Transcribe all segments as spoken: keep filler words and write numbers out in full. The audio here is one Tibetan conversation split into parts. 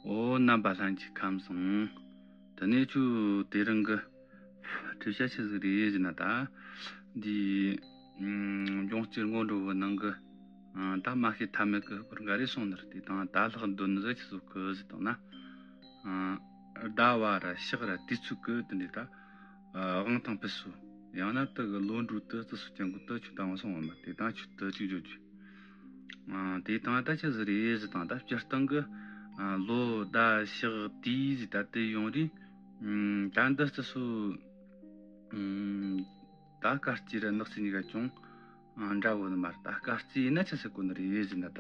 ཨོ། རྣམ་པ་ལྷན་རྒྱས་ཁམས་བཟང་། དེ་ནས་ཁྱོད་དེ་རིང་གི་བྲིས་བྱ་ཆི་ཟིག་རེད་ཟེར་ན་ད། འདི་འབྱུང་རྩིས་སྔོན་འགྲོ་གི་ནང་གི་ད་མ་ཤེས་ཐ་མེད་གི་སྐོར་འགའ་རེ་གསུངས་ནི་རེད། དེ་དང་ད་ལྷག་འདོན་ནི་ཟིག་ཆི་ཟིག་གི་ཟེར་དང་ན། ཟླ་བ་ར་ཕྱག་ར་དུས་ཚོད་གི་དེ་འདྲའི་ད་དབང་ཐང་ཕུད་སོ། ཡང་ན་དེ་གི་ལོ་འགྲོ་དུ་བརྩི་སོ་ཅན་གི་དུ་ཆུ་དང་བ་སོང་བ་མ། དེ་དང་ཆུ་དུ་གཅིག་བརྗོད་རྒྱུ། དེ་དང་ད་ཆི་ཟིག་རེད་ཟེར་དང་ད་སྤྱིར་བཏང་གི་ལོ་ཟླ་ཕྱག་དུས་ཟེར་ད་དེ་ཡོང་རེད། ད་འདི་བརྩི་སོ། ད་སྐར་རྩིས་ར་ནག་རྩིས་གཉིས་ཀ་ཅུང་འདྲ་བོ་ནི་མ་རེད། ད་སྐར་རྩིས་ཡིན་ན་ཆི་ཟེར་གོ་ནི་རེད་ཟེར་ན་ད་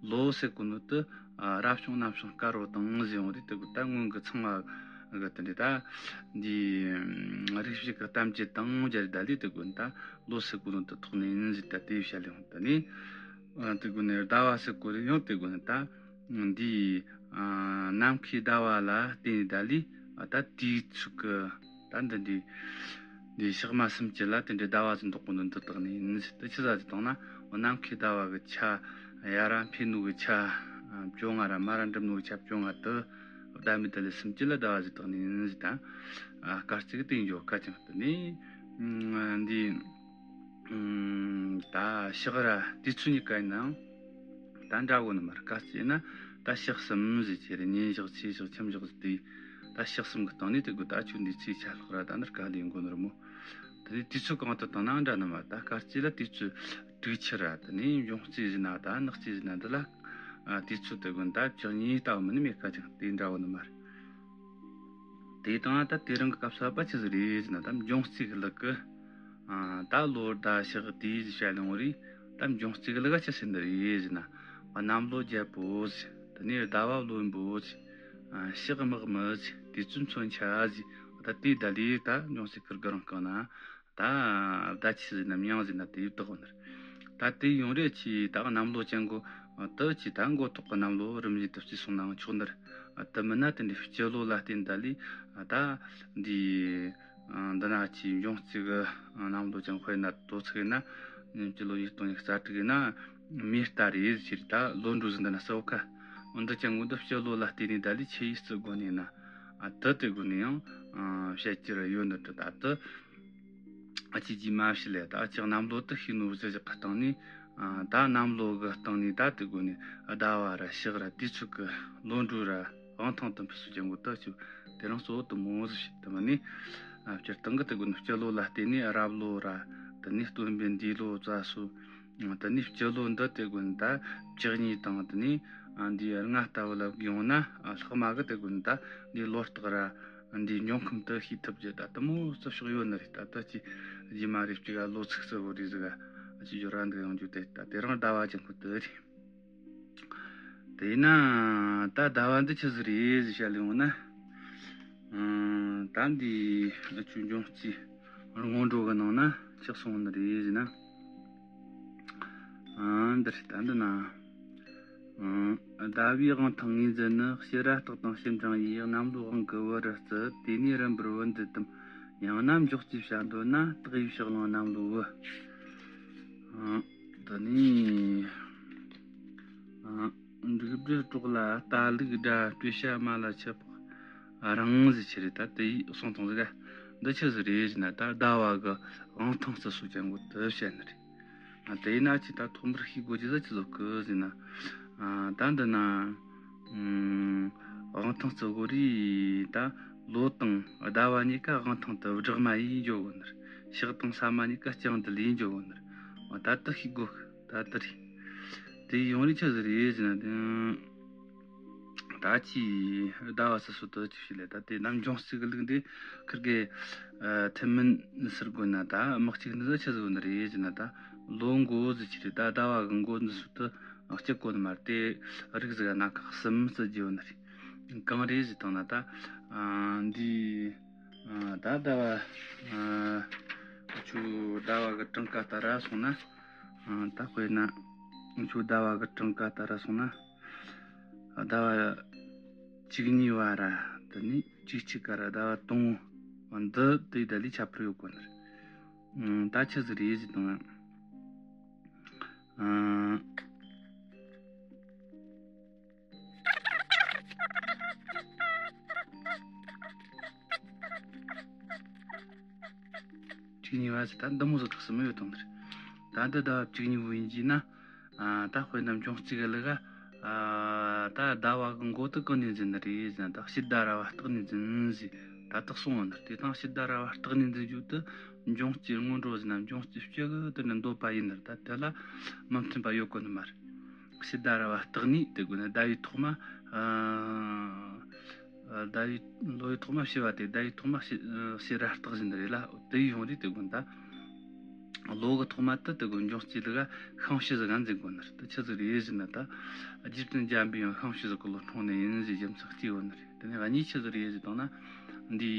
ལོ་ཟེར་གོ་ནོ་དེ་རབ་བྱུང་གནམ་བྱུང་སྐར་འོ་དང་ཟེར་ཡོང་རེད། དེ་གི་ད་སྔོན་གི་ཚང་བ་གི་དེ་འདྲའི་ད་འདི་རིག་བྱེད་གི་གཏམ་རྒྱུད་དང་སྦྱར་ད་ལས་དེ་གོ་ནི་ད་ལོ་ཟེར་གོ་ནོ་དེ་ཐོག་ནས་ཡིན་ཟེར་ད་དེ་བཤད་ལེ་ཡོང་ད་ནི། དེ་གོ་ནི་ཟླ་བ་ཟེར་གོ་རེ་ཡང་དེ་གོ་ནི་ད་འདི་ནམ་མཁའི་ཟླ་བ་ལ་བརྟེན་ནས་ད་ལས་ད་དུས་ཚོད་གི་ད་འདི་འདི་འདི་ཞག་མ་སུམ་ཅུ་ལ་དེ་འདྲའི་ཟླ་བ་ཟིག་འདོགས་གོ་ནི་འདི་དག་ནས་ཡིན་ཟེར། དེ་ཆི་ཟིག་ཟེར་དང་ན་འོ་ནམ་མཁའི་ཟླ་བ་གི་ཆ་ཡར་འཕེན་ནོ་གི་ཆ་བཅོ་ལྔ་ར་མར་འགྲིབ་ནོ་གི་ཆ་བཅོ་ལྔ་དེ་ཟླ་མེད་ད་ལས་སུམ་ཅུ་ལ་ཟླ་བ་ཟིག་དག་ནས་ཡིན་ཟེར། ད་སྐར་རྩིས་གི་དེ་འཇོག་ཁ་ཅང་དེ་ནས་འདི་ད་ཕྱག་ར་དུས་ཚོད་གཉིས་ཀ་ཡིན་ནའང་ད་འདྲ་བོ་ནི་མ་རེད། སྐར་རྩིས་ཡིན་ན་ད་ཕྱག་གསུམ་ཟེར་གྱི་རེད། ཉིན་ཞག་ཚེས་ཞག་འཆམ་ཞག་ཟེར་དུས་ད་ཕྱག་གསུམ་གི་སྟེང་ནས་དེ་དགོས། ད་ཆུ་འདི་ཚེས་ཆ་ལྷག་ར་ད་འདི་སྐར་ལས་འགོ་ནི་རེད་མོ། དེ་ནས་དུས་ཚོད་གང་དུ་བཏང་ན་འདྲ་ནི་མ་རེད། ད་སྐར་རྩིས་ལ་དུས་ཚོད་དྲུག་ཆུ་ར། དེ་ནས་འབྱུང་རྩིས་ཟེར་ན་ད་ནག་རྩིས་ཟེར་ན་འདི་ལ་དུས་ཚོད་དེ་དགོས། ད་བཅུ་གཉིས་ལྟ་བུ་མིན་ནི་མེད་ཁ་ཅང་དེ་འདྲ་བོ་ནི་མ་རེད། དེ་དང་ད་དེ་རིང་གི་སྐབས་སུ་བབ་པ་ཆི་ཟིག་རེད་ཟེར་ན་ད་འབྱུང་རྩིས་གི་ལུགས་གི་ད་ལོ་ཟླ་ཕྱག་དུས་ཟེར་བྱ་ཡོང་རེད། ད་འབྱུང་རྩིས་གི་ལུགས་ག་ཆི་ཟེར་འདི་རེད་ཟེར་ན་གནམ་ལོ་རྒྱལ་པོ་ཟེར། དེ་ནས་ཟླ་བ་བློན་པོ་ཟེར། ཕྱག་དམག་མི་ཟེར། དུས་ཚོད་མཚོན་ཆ་ཟེར། ད་དེ་ད་ལས་ད་འབྱུང་རྩིས་ཁུར་གི་རང་རྐང་ན། ད་ཟླ་ཆི་ཟེར་ན་མྱང་ཟེར་ན་དེ་ཡིབ་དག་ནི་རེད། ད་དེ་ཡོང་རེ་ཆི་ད་གནམ་ལོ་ཅན་གོ་དུ་ཆི་ད་མགོ་ཐོག་གི་གནམ་ལོ་རིམ་བཞིན་དུ་བརྩིས་སོང་ནའང་ཆོག་ནི་རེད། དུ་མིན་ན་དེ་འདྲའི་སྤྱི་ལོ་ལ་བརྟེན་ད་ལས་ད་འདི་འདི་ན་ཆི་འབྱུང་རྩིས་གི་གནམ་ལོ་ཅན་དཔེར་ན་དོ་ཚིགས་ཡིན་ན་སྤྱི་ལོ་ཉིས་སྟོང་ཉི་ཤུ་རྩ་དྲུག་ཡིན་ན་མེ་རྟ་རེད་ཟེར། ད་ལོ་འགྲོ་ཟིག་འདི་ན་སོ་ཁ་འདི་ཅན་གོ་འདི་སྤྱི་ལོ་ལ་བརྟེན་ནས་ད་ལས་ཆི་ཡིས་བརྩི་དགོས་ནི་ན་དུ་དེ་དགོས་ནི་ཡང་བཤད་རྒྱུ་ར་ཡོད་ནི་རེད། ད་དུ། ཨ་ཅེ་ཇི་མ་ཤི་ལེ་ད་ཅག་གནམ་ལོ་དུ་ཤི་ནོ་ཟེར་ཞིག་གི་སྟེང་ནས་ད་གནམ་ལོ་གི་སྟེང་ནས་ད་དེ་དགོས་ནས་ཟླ་བ་ར་ཕྱག་ར་དུས་ཚོད་གི་ལོ་འགྲོ་ར་དབང་ཐང་དུ་འཕུར་སུ་ཅན་གོ་ད་ཅིག་དེ་རིང་གཙོ་བོ་དུ་མོ་ཟིག་ཞིག་དུ་མ་ནི་སྤྱིར་བཏང་གི་དེ་དགོས་ནས་སྤྱི་ལོ་ལ་བརྟེན་ནས་རབ་ལོ་ར་དེ་ནས་སྟོན་པའི་འདས་ལོ་རྩ་སོ་དེ་ནས་སྤྱི་ལོ་འདི་དེ་དགོས་ནས་ད་བཅུ་གཉིས་དང་དེ་ནས་འདི་ལྔ་ལྟ་བུ་ལ་ཡོང་ན་ལྷག་མ་གི་དེ་དགོས་ནས་ད་འདི་ལོ་རྟགས་ར། འདིའི་འབྱུང་ཁམས་དུ་ཤེས་ཐུབ་རྒྱུ་ད་དུ་མོ་རྩི་ཕྱོགས་ཡོད་ནི་རེད། ད་ལྟ་ཅི་རྗེས་མ་རེ་གཅིག་ག་ལོ་ཚིགས་སུ་བོ་རེ་ཟིག་ག་ཅི་འབྱོར་ར་འདུག་ཡོང་རྒྱུ་དེ་ད་དེ་རིང་ཟླ་བ་ཅན་ཁོ་དུ་རེད། དེས་ན་ད་ཟླ་བ་འདི་ཆི་ཟིག་རེད་ཟེར་བཤད་ལེ་ཡོང་ན། ད་འདི་ཨ་ཆུ་འབྱུང་རྩིས་སྔོན་འགྲོ་གི་ནང་ན་ཆགས་སོང་ནི་རེད་ཟེར་ན། ཨ་འདི་རེད། ད་འདི་ན། ཨ་ཟླ་བའི་དབང་ཐང་ངོས་འཛིན་ནི་ཕྱི་ར་རྟགས་དང་ཕྱི་འབྲིང་ཡིས་གནམ་ལོའི་དབང་གི་བུ་རུ་བརྩི། དེ་ནས་རིམ་པར་བུ་འདི་དམ། ཡང་ན་འཇོག་རྩིས་བྱ་འདོད་ན་སྟག་ཡིབ་ཕྱག་ལང་གནམ་ལོའི་བུ། ཨ་དེ་ནས་ཨ་འབྲུག་སྦྲུལ་གྲོགས་ལ་རྟ་ལུག་དགྲ་སྤྲོད་བྱ་མ་ལ་ཆད་པ་རང་ཟེར་ཆི་རེད། ད་དེ་ཡིས་གསུངས་དང་ཟིག་ག་འདི་ཆི་ཟིག་རེད་ཟེར་ན་ད་ཟླ་བ་གི་དབང་ཐང་བརྩི་སྲོལ་ཅན་གོ་དུ་བཤད་ནི་རེད། ཨ་དེས་ན་ཅི་ད་ཐོག་མར་ཤེས་དགོས་ཀྱི་ཟིག་ཅི་ཟིག་གི་ཟེར་ན། ཨ་ད་འདི་ན་ཨམ་དབང་ཐང་བརྩི་དགོས་རེད། ད་ལོ་དང་ཟླ་བ་གཉིས་ཀ་དབང་ཐང་དུ་སྦྲགས་མ་ཡིན་འཇོག་གོ་ནི་རེད། ཕྱག་དང་ས་མ་གཉིས་ཀ་རྐྱང་དུ་ལེན་འཇོག་གོ་ནི་རེད། ཨ་ད་དུ་ཤེས་དགོས་ད་དུ་རེད། དེ་ཡོང་རེ་ཆི་ཟིག་རེད་ཟེར་ན་དེ། ད་ཅི་ཟླ་བ་སོ་སོ་དུ་ཅི་ཞིག་ལས་ད་དེ་ནམ་འབྱུང་རྩིས་ཀྱི་ལུགས་འདི་ཁིར་གི་ཨ་ཐུན་མིན་ཟེར་དགོས་ན་ད་དམག་གཅིག་ནི་ཟིག་ཆི་ཟིག་ཡོད་ནི་རེད་ཟེར་ན། ད་ལོ་འགོ་ཟིག་ཆི་རེད། ད་ཟླ་བ་གི་འགོ་འདི་སུ་དུ་གཅིག་གོ་ནི་མ་རེད། དེ་རིགས་ཟིག་སྣ་ཁ་གསུམ་བརྩི་རྒྱུ་ཡོད་ནི་རེད། གང་རེད་ཟེར་བཏང་ན་ད་ཨ་འདི་ཨ་ད་ཟླ་བ་ཨ་ཆུ་ཟླ་བ་གི་གྲངས་ཀ་ལྟར་སོང་ན། ཨ་ད་དཔེར་ན་ཆུ་ཟླ་བ་གི་གྲངས་ཀ་ལྟར་སོང་ན། ཟླ་བ་བཅུ་གཉིས་པ་ར་དེ་ནས་བཅུ་གཅིག་ག་ར་ཟླ་བ་དང་པོ་འདི་དེ་ད་ལས་ཁྱད་པར་ཡོད་དགོས་ནི་རེད། ཨ་ད་ཆི་ཟིག་རེད་ཟེར་བཏང་ན། ཨ་ བཅུ་གཉིས་པ་ཟེར། ད་འདི་མོ་ཟིག་གི་གསུམ་ཡོད་དང་འདིར། ད་འདི་ཟླ་བ་བཅུ་གཉིས་པོ་ཡིན་གྱི་ན། ཨ། ད་དཔེར་ན་འབྱུང་རྩིས་གི་ལུག་ག་ཨ། ད་ཟླ་བ་གི་མགོ་དེ་གང་ནས་འཛིན་ནི་རེད་ཟེར་ན། ད་ཕྱི་ཟླ་ར་བ་སྟག་ནས་འཛིན་ཟེར། ད་དེ་གསུངས་པ་ནི་རེད། དེ་དང་ཕྱི་ཟླ་ར་བ་སྟག་ནས་འཛིན་རྒྱུ་དེ་འབྱུང་རྩིས་སྔོན་འགྲོ་ཟེར་ན་འབྱུང་རྩིས་སྤྱི་གི་དེ་ནི་འདོད་པ་ཡིན་ནི་རེད། ད་དེ་ལ་མི་མཐུན་པ་ཡོད་གོ་ནི་མ་རེད། ཕྱི་ཟླ་ར་བ་སྟག་ནས་དེ་དགོས་ན་ཟླ་བའི་ཐོག་མ། ཨ། ཟླ་བའི་ལོ་ཡི་ཐོག་མ་ཕྱི་བ་སྟེ། ཟླ་བའི་ཐོག་མ་ཕྱི་ཕྱི་ར་སྟག་ཟིན་རེད་ལ། དེ་ཡི་ཡོང་རེད། དེ་དགོས་ད། ལོ་གི་ཐོག་མ་དེ་དེ་དགོས་འབྱུང་རྩིས་ལུག་ག་ཤིང་བྱི་ཟིག་ག་འཛིན་དགོས་ནི་རེད། དེ་ཆི་ཟིག་རེད་ཟེར་ན། ད་རྗེ་བཙུན་འཇམ་པའི་དབྱངས་ཤིང་བྱི་ཟིག་གི་ལོ་འཁྲུངས་ནི་ཡིན་ཟེར་རྒྱུ་མཚན་གཅིག་ཡོད་ནི་རེད། དེ་ནས་གཉིས་ཆི་ཟིག་རེད་ཟེར་བཏང་ན། འདི།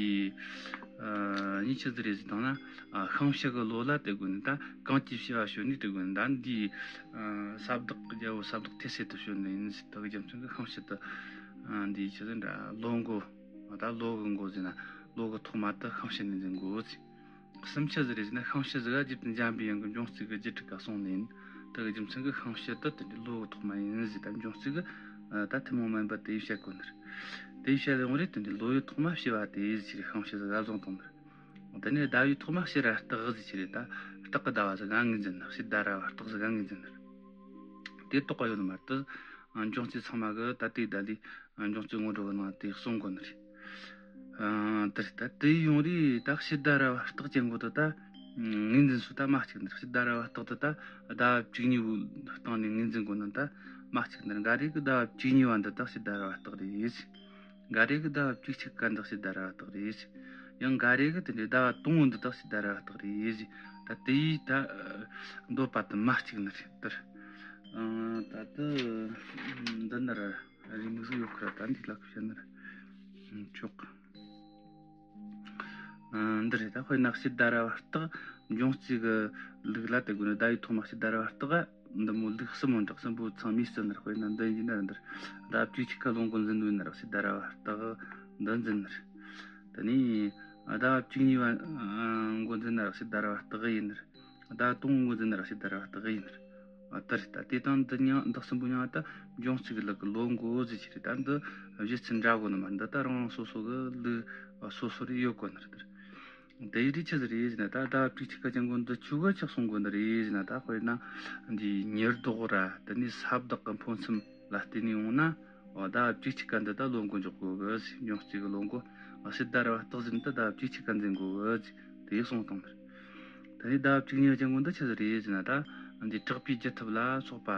ཨ། གཉིས་ཆི་ཟིག་རེད་ཟེར་བཏང་ན། ཨ། ཤིང་བྱི་གི་ལོ་ལ་དེ་དགོས་ནི། ད་གངས་ཀྱི་བྱི་བ་ཞོན་ནི་དེ་དགོས་ནི། ད་འདི། ཨ། ས་བདག་གི་རྒྱལ་པོ་ས་བདག་ཐེ་སེ་དེ་ཞོན་ནི་ཡིན་ཟེར། དེ་གི་རྒྱུ་མཚན་གི་ཤིང་བྱི་དེ། ཨ། འདི་ཆི་ཟིག་འདྲ། ལོ་མགོ། ད་ལོ་གི་མགོ་ཟེར་ན་ལོ་གི་ཐོག་མ་དེ་ཤིང་བྱི་ནས་འཛིན་དགོས་ཟེར། གསུམ་ཆི་ཟིག་རེད་ཟེར་ན། ཤིང་བྱི་ཟིག་ག་རྗེ་བཙུན་འཇམ་པའི་དབྱངས་ཀྱིས་འབྱུང་རྩིས་གི་རྒྱུད་དྲུག་ག་གསུངས་ནི་ཡིན། དེ་གི་རྒྱུ་མཚན་གི་ཤིང་བྱི་དེ་དེ་འདྲའི་ལོ་གི་ཐོག་མ་ཡིན་ཟེར། ད་འབྱུང་རྩིས་གི། ཨ། ད་ཐུན་མོང་མིན་པ་དེ་ཡིས་བཤད་གོ་ནི་རེད། དེ་ཡིས་བཤད་ཡོང་རེད། དེ་འདྲའི་ལོ་ཡི་ཐོག་མ་ཕྱི་བ་དེ་ཟེར་གྱི་རེད། ཤིང་བྱི་ཟིག་ག་བཟུང་བཏང་ནི་རེད། དེ་ནས་ཟླ་བའི་ཐོག་མ་ཕྱི་ར་སྟག་ཟེར་གྱི་རེད། ད་སྟག་གི་ཟླ་བ་ཟིག་ག་ངོས་འཛིན་ནི། ཕྱི་ཟླ་ར་བ་སྟག་ཟིག་ག་ངོས་འཛིན་ནི་རེད། དེ་དོགས་པ་ཡོད་ནི་མ་རེད། དེ་འབྱུང་རྩིས་ཚང་མ་གི་ད་ལྟའི་ཟླ་ལས། འབྱུང་རྩིས་སྔོན་འགྲོ་གི་ནང་དེ་གསུང་གོ་ནི་རེད། ཨ། དེ་རེད། ད་དེ་ཡོང་རེད། ད་ཕྱི་ཟླ་ར་བ་སྟག་ཅན་གོ་དེ་ད་ངོས་འཛིན་སུ་ད་མ་གཅིག་ནི་རེད། ཕྱི་ཟླ་ར་བ་སྟག་དེ་ད་ཟླ་བ་བཅུ་གཉིས་པོའི་སྟེང་ནས་ངོས་འཛིན་གོ་ནི་ད་མ་གཅིག་ནི་རེད། འགའ་རེ་གི་ཟླ་བ་བཅུ་གཉིས་པ་འདི་ད་ཕྱི་ཟླ་ར་བ་སྟག་རེད། འགའ་རེ་གི་ཟླ་བ་བཅུ་གཅིག་ག་འདི་ཕྱི་ཟླ་ར་བ་སྟག་རེད། ཡང་འགའ་རེ་གི་དེ་འདྲའི་ཟླ་བ་དང་པོ་འདི་ད་ཕྱི་ཟླ་ར་བ་སྟག་རེད། ད་དེ་ཡིས་ད་འདོད་པ་དེ་མ་གཅིག་ནི་རེད། དེར། ཨ། ད་དེ་འདི་ནི་ར། རེའུ་མིག་ཟིག་ཡོད་ཁ། ད་འདི་ལ་ཁུ་བྱ་ནི་ར་ཆོག་ཨ། འདི་རེད། ད་དཔེར་ན་ཕྱི་ཟླ་ར་བ་སྟག་འབྱུང་རྩིས་གི་ལུག་ལ་དེ་དགོས་ནི། ཟླ་བའི་ཐོག་མ་ཕྱི་ཟླ་ར་བ་སྟག་ག་འདི་མོ་ལུག་གསུམ་མོ་འདྲ་གསུམ་པོ་ཚང་མས་བརྩི་ནི་རེད། དཔེར་ན་འདི་ཡིན་ན་འདིར་ཟླ་བ་བཅུ་གཅིག་ག་ལོ་མགོ་འཛིན་ནོ་ཡིན་ན་ར་ཕྱི་ཟླ་ར་བ་སྟག་གི་འདི་འཛིན་ནི་རེད། དེ་ནས་ཟླ་བ་བཅུ་གཉིས་པ་མགོ་འཛིན་ན་ར་ཕྱི་ཟླ་ར་བ་སྟག་གི་ཡིན་ནི་རེད། ཟླ་བ་དང་པོ་མགོ་འཛིན་ན་ར་ཕྱི་ཟླ་ར་བ་སྟག་གི་ཡིན་ནི་རེད། ཨ། དེ་རེད། ད་དེ་དང་འདི་མཉམ། འདི་གསུམ་པོ་མཉམ་ད་འབྱུང་རྩིས་གི་ལུག་གི་ལོ་མགོ་ཟེར་གྱི་རེད། ད་འདི་བཞེད་ཚུལ་འདྲ་གོ་ནི་མ་རེད། འདི་ད་རང་རང་སོ་སོ་གི་ལུག་སོ་སོ་རེ་ཡོད་གོ་ནི་རེད། དེ་ཡི་རིགས་ཆི་ཟིག་རེད་ཟེར་ན། ད་ཟླ་བ་བཅུ་གཅིག་ག་ཅན་གོ་འདི་ཆོ་གི་ཆགས་སོང་གོ་ནི་རེད་ཟེར་ན། ད་དཔེར་ན་འདི་ཉི་ཟླ་ར་དེ་ནས་ས་བདག་གི་འཕོ་མཚམས་ལ་བརྟེན་ནས་ཡོང་ན། འོ། ཟླ་བ་བཅུ་གཅིག་ག་འདི་ད་ལོ་མགོ་འཇོག་དགོས་གི་ཟེར། འབྱུང་རྩིས་གི་ལོ་མགོ། ཕྱི་ཟླ་ར་བ་སྟག་ཟིན་ད་ཟླ་བ་བཅུ་གཅིག་ག་འཛིན་དགོས་གི་ཟེར། དེ་གསུངས་བཏང་ནི་རེད། ད་ནི་ཟླ་བ་བཅུ་གཉིས་པ་ཅན་གོ་འདི་ཆི་ཟིག་རེད་ཟེར་ན། ད་འདི་དྲག་པོའི་རྒྱུ་ཐབས་ལ་སོགས་པ་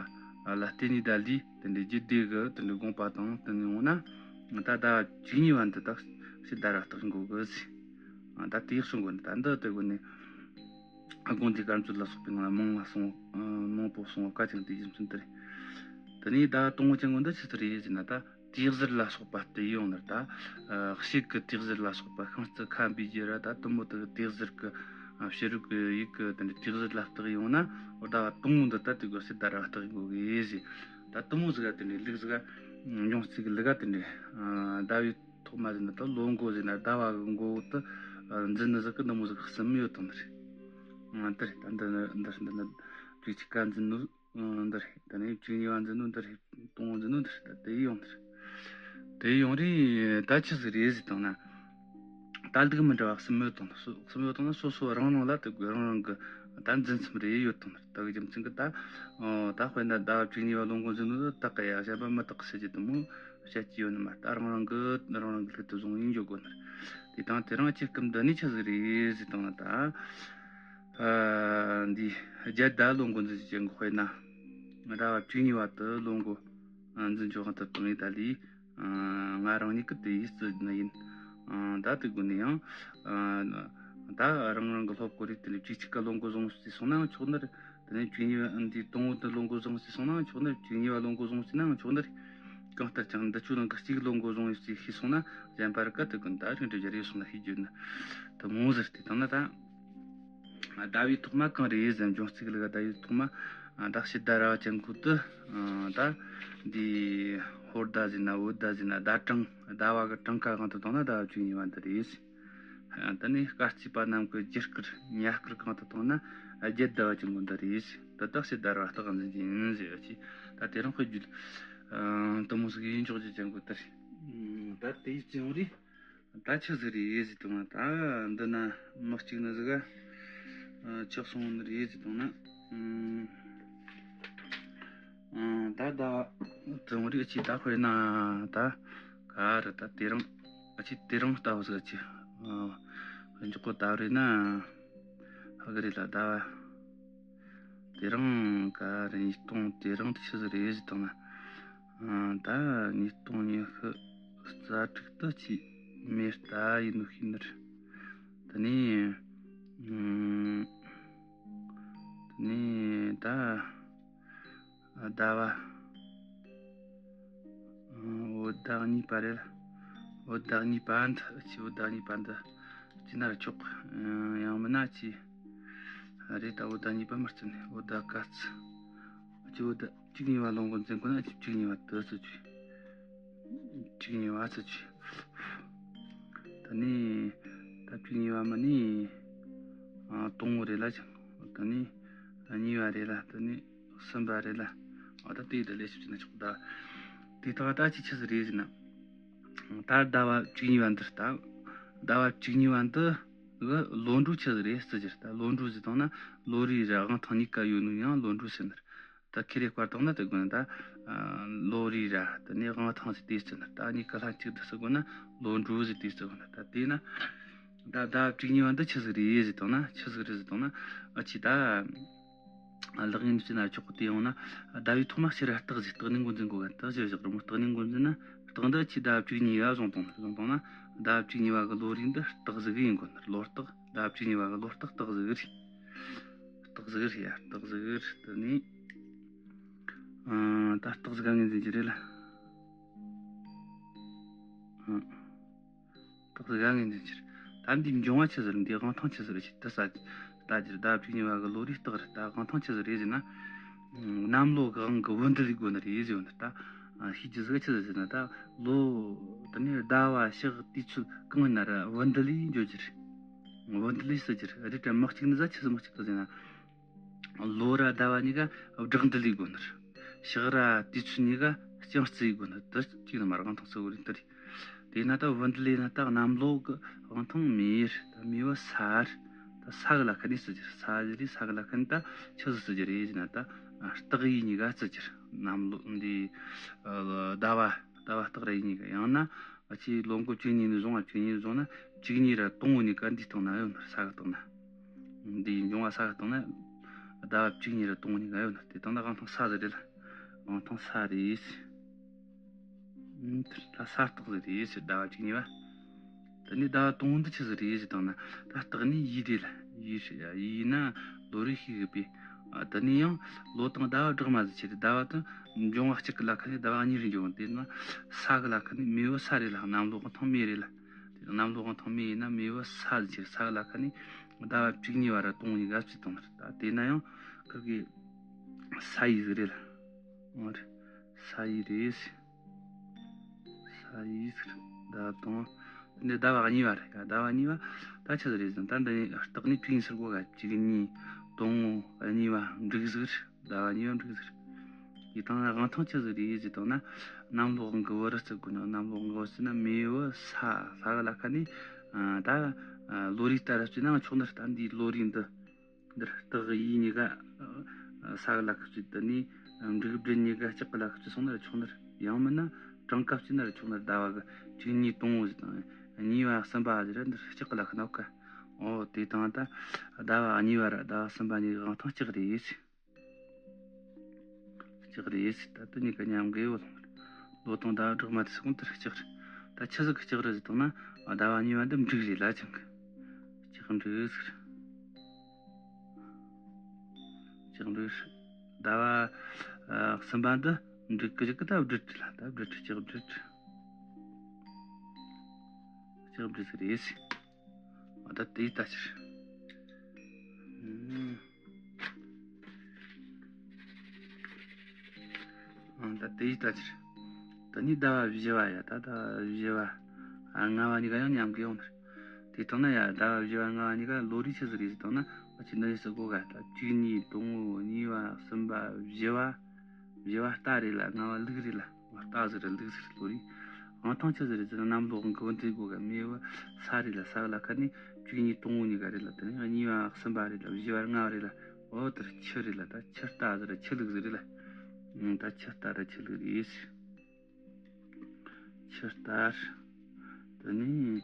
ལ་བརྟེན་ནས་ད་ལས་དེ་འདྲའི་རྒྱུད་སྡེ་གི་དེ་འདྲའི་དགོངས་པ་དང་བསྟུན་ནས་འོང་ན། ད་ཟླ་བ་བཅུ་གཉིས་པ་འདི་ད་ཕྱི་ཟླ་ར་སྟག་འགོ་གི་ཟེར། ད་དེ་གསུང་གོ་ནི། ད་འདི་དེ་གོ་ནི། དགོངས་འདུས་དཀར་མཛོད་ལ་སོགས་པའི་ནང་ལ་མང་ལ་གསུངས། མང་པོ་གསུངས་པ་བཀའ་ཅན་དེ་རྒྱུ་མཚན་དེ་རེད། དེ་ནས་ཟླ་བ་དང་པོ་ཅན་གོ་འདི་ཆི་ཟིག་རེད་ཟེར་ན། ད་དུས་གཟེར་ལ་སོགས་པ་སྟེ་ཡོང་ནི་རེད། ད་ཨ་གཤེད་ཀྱི་དུས་གཟེར་ལ་སོགས་པ་ཤིང་རྩི་ཁ་འབུས་རྒྱུ་ར། ད་དེ་མོ་དེ་གི་དུས་གཟེར་གྱི་ཨ་ཕྱི་རོལ་གྱི་ཡུལ་གྱི་དེ་འདྲའི་དུས་གཟེར་ལ་བརྟགས་ཡོང་ན། འོ། ཟླ་བ་དང་པོ་འདི་ད་དེ་གི་ཕྱི་ཟླ་ར་བ་སྟག་འགོ་གི་ཟེར། ད་དེ་མོ་ཟིག་ག་དེ་འདྲའི་ལུག་ཟིག་ག་འབྱུང་རྩིས་གི་ལུག་ག་དེ་འདྲའི་ཨ་ཟླ་བའི་ཐོག་མ་ཟེར་ན་ད་ལོ་མགོ་ཟེར་ན་ཟླ་བ་གི་མགོ་དེ་ཨ་འཛིན་ནི་ཟིག་གི་འདི་མོ་ཟིག་གསུམ་ཡོད་དང་ནི་རེད། ཨ་དེ་རེད། ད་འདི་ནི་འདི་འདི་ནི་བཅུ་གཅིག་ག་འཛིན་ནོ། ཨ་འདི་རེད། ད་ནི་བཅུ་གཉིས་པ་འཛིན་ནོ་འདི་རེད། དང་པོ་འཛིན་ནོ་འདི་རེད། ད་དེ་ཡོང་འདི་རེད། དེ་ཡོང་རེད། ད་ཆི་ཟིག་རེད་ཟེར་བཏང་ན། ད་ལུག་མི་འདྲ་བ་གསུམ་ཡོད་དང་། སོ་གསུམ་ཡོད་དང་ན་སོ་སོ་རང་རང་ལ་དེ་གི་རང་རང་གི་ད་འཛིན་མཚམས་རེ་ཡོད་དང་། ད་གི་རྒྱུ་མཚན་གི་ད། ཨོ། ད་དཔེར་ན་ཟླ་བ་བཅུ་གཉིས་པ་ལོ་མགོ་འཛིན་ནོ་དེ་དག་གི་ཡ་གཞན་པ་མི་དག་གི་ཟེར་རྒྱུ་དེ་མོ་བཤད་རྒྱུ་ཡོད་ནི་མ་རེད། ད་རང་རང་གི་རང་རང་གི་ལུག་དེ་བཟུང་ཡིན་འཇོག་དགོས་ནི་རེད། དེ་དང་དེ་རིང་ཁྱེད་སྐབས་འདི་ནས་ཆི་ཟིག་རེད་ཟེར་བཏང་ན། ད། ཨ་འདི་རྒྱལ་ཟླ་ལོ་མགོ་འཛིན་བྱེད་འགོ་དཔེར་ན། ཟླ་བ་བཅུ་གཉིས་པ་དེ་ལོ་མགོ་འཛིན་འཇོག་དང་དེ་བཏང་ཡིན། ད་ལས་ང་རང་ཉིད་ཀྱིས་དེ་ཡིས་བརྩི་ནི་ཡིན། ད་དེ་དགོས་ནི་ཡང་ད་རང་རང་གི་སློབ་གོ་རེད། དེ་ནས་བཅུ་གཅིག་ག་ལོ་མགོ་བཟུང་ཟེར་སོང་ན་ཆོག་ནི་རེད། དེ་ནས་བཅུ་གཉིས་པ་འདི་དང་པོ་དེ་ལོ་མགོ་བཟུང་ཟེར་སོང་ན་ཆོག་ནི་རེད། བཅུ་གཉིས་པ་ལོ་མགོ་བཟུང་ཟེར་ན་ཆོག་ནི་རེད། གང་ལྟར་ཀྱང་འདི་ཆོ་ནང་གི་གཅིག་ལོ་མགོ་བཟུང་ཡོད་ཅེས་ཤེས་སོང་ན་གཞན་པར་ག་དེ་ཀུན་ད་རིང་དུ་སྦྱར་ཡོད་སོང་ན་ཤེས་རྒྱུ་ནི་དེ་མོ་ཟེར། དེ་དང་ན་ད་ཟླ་བའི་ཐོག་མ་གང་རེད་ཟེར་ན། འབྱུང་རྩིས་ལུག་ཟླ་བའི་ཐོག་མ་ད་ཕྱི་ཟླ་ར་བ་ཅན་གོ་དེ་ད་འདི་ཧོར་ཟླ་ཟེར་ན་བོད་ཟླ་ཟེར་ན་ཟླ་གྲངས་ཟླ་བ་གི་གྲངས་ཀ་གང་དུ་བཏང་ན་ཟླ་བ་བཅུ་གཉིས་པ་འདི་རེད། ད་ནི་སྐར་རྩིས་པ་རྣམས་ཀྱི་རྒྱུ་སྐར་ཉ་སྐར་གང་དུ་བཏང་ན་རྒྱལ་ཟླ་བ་ཅན་གོ་འདི་རེད། ད་ལྟ་ཕྱི་ཟླ་ར་བ་སྟག་འཛིན་གྱི་ཡིན་ཟེར་ཡོད་ཀྱི། ད་དེ་རིང་དཔེ་བརྗོད་དེ་མོ་ཟིག་ཡིན་འཇོག་རྒྱུ་ཅན་གོ་དེ་རེད། ད་དེ་ཡིས་བརྩི་ཡོང་རེད། ད་ཆི་ཟིག་རེད་ཟེར་དུས་ད་འདི་ན་མི་གཅིག་ནི་ཟིག་ག་ཆགས་སོང་ནི་རེད་ཟེར་དང་ན། ཨ་ད་ད་དུང་རེ་ཅི་ད་དཔེར་ན་ད་ག་རེ་ད་དེ་རིང་ཨ་ཅི་དེ་རིང་ལྟ་བུ་ཟིག་ཅི་ཨ་འཇོག་གོ་ད་རེ་ན་ཧ་གི་རེད་ལ་ད་བ། དེ་རིང་ག་རེ་ཉིས་སྟོང་དེ་རིང་དུ་ཆི་ཟིག་རེད་ཟེར་དང་ན། ཨ་ད་ཉིས་སྟོང་ཉི་ཤུ་རྩ་དྲུག་ཏུ་ཅི་མེ་ལྟ་ཡིན་ནོ་ཤི་ནི་རེད། དེ་ནས་ཨ་དེ་ནས་ད་ཟླ་བ་ཨ་བོད་ཟླ་གཉིས་པ་རེད། བོད་ཟླ་གཉིས་པ་འདི་ཅི་བོད་ཟླ་གཉིས་པ་འདི་ཅི་ན་ར་ཆོག་ཨ་ཡང་མིན་ན་ཅི་རེད། ད་བོད་ཟླ་གཉིས་པ་མི་བརྩི་ནས་བོད་ཟླ་ག་ཚི་ཅི་བོད་ཟླ་བཅུ་གཉིས་པ་ལོ་འགོ་འཛིན་དགོས་ན་ཅི་བཅུ་གཉིས་པ་དུ་ཚོད་ཅི། བཅུ་གཉིས་པ་ཚོད་ཅི། ད་ནི་ད་བཅུ་གཉིས་པ་མ་ནི་ཨ་དང་པོ་རེད་ལ་ཅང་། ད་ནི་གཉིས་པ་རེད་ལ། ད་ནི་གསུམ་པ་རེད་ལ། ཨ་ད་དེ་ད་ལས་ཞིབ་བྱས་ན་ཆོག་ད་དེ་ད་ད་ཅི་ཆི་ཟིག་རེད་ཟེར་ན། ད་ཟླ་བ་བཅུ་གཉིས་པ་འདིར་ད་ཟླ་བ་བཅུ་གཉིས་པ་འདི་གི་ལོ་འགྲོ་ཆི་ཟིག་རེད་ཟེར་རྒྱུ་རེད། ད་ལོ་འགྲོ་ཟེར་དང་ན་ལོ་རེའི་ར་དབང་ཐང་གཉིས་ཀ་ཡོད་ནོ་ཡང་ལོ་འགྲོ་ཟེར་ནི་རེད། ད་ཁེ་རེ་བཀར་བཏང་ན་དེ་དགོས་ན་ད་ལོ་རེའི་ར་ད་ནི་དབང་ཐང་ཟིག་དེ་ཟེར་ནི་རེད། ད་གཉིས་ཀ་ལྷན་ཅིག་ཏུ་ཟེར་དགོས་ན་ལོ་འགྲོ་ཟིག་དེ་ཟེར་དགོས་ན། ད་དེ་ན་ད་ཟླ་བ་བཅུ་གཉིས་པ་འདི་ཆི་ཟིག་རེད་ཟེར་དང་ན་ཆི་ཟིག་རེད་ཟེར་དང་ན་ཨ་ཅི་ད། ལག་ངན་ཅི་ན་ཆོག་གི་དེ་ཡོང་ན་ཟླ་བའི་ཐོག་མ་ཕྱི་ར་རྟགས་ཟིག་རྟགས་ནི་འགོ་འཛིན་དགོས་ག་རྟགས་ཞིག་བཞག་རུང་རྟགས་ནི་འགོ་འཛིན་ན་རྟགས་འདི་ཅི་ཟླ་བ་བཅུ་གཉིས་ཡ་བཟུང་བཏང་བཟུང་བཏང་ན་ཟླ་བ་བཅུ་གཉིས་པ་གི་ལོ་རེ་འདི་རྟགས་ཟིག་ཡིན་དགོས་ནི་ལོ་རྟགས་ཟླ་བ་བཅུ་གཉིས་པ་གི་ལོ་རྟགས་རྟགས་ཟིག་རེད། རྟགས་ཟིག་རེད་ཡ་རྟགས་ཟིག་རེད་དེ་ནི་ཨ་ད་རྟགས་ཟིག་ག་ངོས་འཛིན་གྱི་རེད་ལ། ཨ། རྟགས་ཟིག་ག་ངོས་འཛིན་གྱི་རེད། ད་འདིའི་འབྱུང་བ་ཆི་ཟིག་རེད། འདིའི་དབང་ཐང་ཆི་ཟིག་རེད་ཅེས་དེ་ས་ལྟ་རྒྱུར་ཟླ་བ་བཅུ་གཉིས་པ་གི་ལོ་རེའི་རྟགས་རེད། ད་དབང་ཐང་ཆི་ཟིག་རེད་ཟེར་ན། གནམ་ལོ་གི་དབང་གི་བུ་འདི་ལས་དགོས་ནི་རེད་ཟེར་བ་འདི་ད། ཤེས་རྒྱུ་ཟིག་ཆི་ཟིག་ཟེར་ན་ད་ལོ། དེ་ནས་ཟླ་བ་ཞག་དུས་ཚོད་གང་ཡིན་ན་ར་བུ་འདི་ལས་འཇོག་རྒྱུ་རེད། བུ་འདི་ལས་ཟེར་རྒྱུ་རེད། རེད་དྲ་མི་གཅིག་ནི་ཟ་ཆི་ཟིག་མི་གཅིག་གི་ཟེར་ན། ལོ་ར་ཟླ་བ་གཉིས་ཀ་བསྒྲགས་འདི་ལས་དགོས་ནི་རེད། ཞག་ར་དུས་ཚོད་གཉིས་ཀ་རྐྱང་རྩིས་དགོས་ནི་རེད། དེ་གཅིག་ནི་མར་དབང་ཐང་གཙོ་བོ་རེད་དེ་རེད། དེས་ན་ད་བུ་འདི་ལས་ན་ད་གནམ་ལོ་གི་དབང་ཐང་མེ་རེད། ད་མེ་བོ་ས་རེད། ད་ས་གི་ལ་ཁ་ནས་བརྩི་རྒྱུ་རེད། ས་གི་ལས་ས་གི་ལ་ཁ་ནས་ད་ཆི་ཟིག་བརྩི་རྒྱུ་རེད་ཟེར་ན་ད་རྟགས་ཡིན་གཉིས་ཀ་བརྩི་རྒྱུ་རེད། གནམ་ལོ་འདི་ཟླ་བ་ཟླ་བ་རྟགས་ར་ཡིན་གཉིས་ཀ་ཡང་ན། ཨ་ཅེ་ལོ་འགོ་བཅུ་གཉིས་ནས་བཟུང་ང་བཅུ་གཉིས་བཟུང་ན་བཅུ་གཉིས་ར་དང་པོ་ནས་ཀ་འདིའི་སྟེང་ན་ཡོད་ནི་ས་གི་སྟེང་ན། འདིའི་འབྱུང་བ་ས་གི་སྟེང་ན་ཟླ་བ་བཅུ་གཉིས་ར་དང་པོ་ནས་ཀ་ཡོད་ནི་དེ་སྟེང་ན་དབང་ཐང་ས་ཟིག་རེད་ལ། དབང་ཐང་ས་རེད། ད་ས་རྟགས་ཟིག་རེད་ཟེར་ཟླ་བ་བཅུ་གཉིས་པ། ད་ནི་ཟླ་བ་དང་པོ་འདི་ཆི་ཟིག་རེད་ཟེར་དང་ན་ད་རྟགས་ནི་ཡུལ་རེད་ལ་ཡུལ་ཡུལ་ན་ལོ་རེ་ཤེས་གི་པས། ད་ནི་ཡང་ལོ་དང་ཟླ་བ་སྦྲགས་མ་ཟིག་ཆི་རེད། ཟླ་བ་དང་འབྱུང་བ་གཅིག་གི་ལ་ཁ་ནས་ཟླ་བ་གཉིས་རེ་འབྱུང་བ་དེ་ན་ས་གི་ལ་ཁ་ནས་མེ་བོ་ས་རེད་ལ་གནམ་ལོ་དབང་ཐང་མེ་རེད་ལ། དེ་གནམ་ལོ་དབང་ཐང་མེ་ཡིན་ན་མེ་བོ་ས་ཟིག་ཆི་རེད། ས་གི་ལ་ཁ་ནས་ཟླ་བ་བཅུ་གཉིས་པ་ར་དང་པོ་ནས་ག་ཚོད་དང་ན་རེད། ད་དེ་ན་ཡང་ཁིར་གི་ས་ཡུལ་ཟིག་རེད་ལ། འོ་རེད། ས་ཡུལ་རེད། ས་ཡི་ཟེར། ཟླ་དང་། འདི་ཟླ་བ་གཉིས་པ་རེད། ཟླ་བ་གཉིས་པ། ད་ཆི་ཟིག་རེད་ཟེར་ན་ད་འདི་རྟགས་ནི་བཅུ་གཉིས་ཟེར་གོ་ག་བཅུ་གཉིས། དང་པོ་གཉིས་པ་འབྲུག་ཟེར། ཟླ་བ་གཉིས་པ་འབྲུག་ཟེར། དེ་དང་དབང་ཐང་ཆི་ཟིག་རེད་ཟེར་དང་ན། གནམ་ལོ་དབང་གི་བུ་ར་བརྩི་དགོས་ན་གནམ་ལོ་དབང་གི་བུ་ཟེར་ན་མེ་བོ་ས། ས་གི་ལ་ཁ་ནས། ད་ལོ་རེའི་ལྟར་བརྩིས་ན་ཆོག་ནི་རེད། ད་འདིའི་ལོ་རེའི་འདི། འདིར་རྟགས་ཡིག་གཉིས་ཀ་ས་གི་ལ་ཁ་བརྩིས། དེ་ནས་འབྲུག་སྦྲུལ་གཉིས་ཀ་ལྕགས་གི་ལ་ཁ་བརྩིས་སོང་ན་ར་ཆོག་ནི་རེད། ཡང་མིན་ན་གྲངས་ཀ་བརྩིས་ན་ར་ཆོག་ནི་རེད། ཟླ་བ་གི་བཅུ་གཉིས་དང་པོ་ཟིག་དང་གཉིས་པ་གསུམ་པ་ཟིག་ར་འདིར་ལྕགས་གི་ལ་ཁ་ནོག་ག་འོ་དེ་དང་ད་ཟླ་བ་གཉིས་པ་ར་ཟླ་བ་གསུམ་པ་གཉིས་ཀྱི་དབང་ཐང་ལྕགས་རེད། ལྕགས་རེད་ཟེར། ད་དེ་གཉིས་ཀ་མཉམ་གི་ཡོད་ལོང་། ལོ་དང་ཟླ་བ་སྦྲགས་མ་དེ་སོང་དེར་ལྕགས་རེད། ད་ཆི་ཟིག་གི་ལྕགས་རེད་ཟེར་དང་ན་ཟླ་བ་གཉིས་པ་འདི་འབྲུག་རེད་ལ་ཅང་གི་ལྕགས་འབྲུག་ཟེར། ལྕགས་འབྲུག་ཟེར། ཟླ་བ་ཨ་གསུམ་པ་འདི་འབྲུག་གི་ལྕགས་གི་ད་སྦྲུལ་རེད་ལ། ད་སྦྲུལ་ལྕགས་འབྲུག་ལྕགས་འབྲུག་ཟེར་རེད་ཟེར། ཨ་ད་དེ་ལྟ་ཕྱིར། ཨ་ད་དེ་ལྟ་ཕྱིར། ད་ནི་ཟླ་བ་བཞི་བ་ཡ། ད་ཟླ་བ་བཞི་བ། ཨ་ལྔ་བ་གཉིས་ཀ་ཡང་མཉམ་གི་ཡོང་ནི་རེད། དེ་ཐོག་ན་ཡ་ཟླ་བ་བཞི་བ་ལྔ་བ་གཉིས་ཀ་ལོ་རེའི་ཆི་ཟིག་རེད་ཟེར་དང་ན་ཨ་ཅི་འདི་ཟེར་གོ་ག་ད་བཅུ་གཉིས་དང་པོ་གཉིས་པ་གསུམ་པ་བཞི་བ། བཞི་བ་རྟ་རེད་ལ་ལྔ་བ་ལུག་རེད་ལ། རྟ་ཟེར་ར་ལུག་ཟེར་ལོ་རེད། དབང་ཐང་ཆི་ཟིག་རེད་ཟེར་ན་གནམ་ལོ་དབང་གི་བུ་འདི་གོ་ག་མེ་བོ་ས་རེད་ལ། ས་གི་ལ་ཁ་ནས་ གཅིག་གཉིས་དང་པོ་གཉིས་ཀ་རེད་ལ། དེ་ནས་གཉིས་པ་གསུམ་པ་རེད་ལ། བཞི་བ་ལྔ་བ་རེད་ལ། འོ་དེར་ཆུ་རེད་ལ། ད་ཆུ་རྟ་ཟེར་ར་ཆུ་ལུག་ཟེར་རེད་ལ། ཨང་། ད་ཆུ་རྟ་ར་ཆུ་ལུག་རེད། ཆུ་རྟ། དེ་ནས་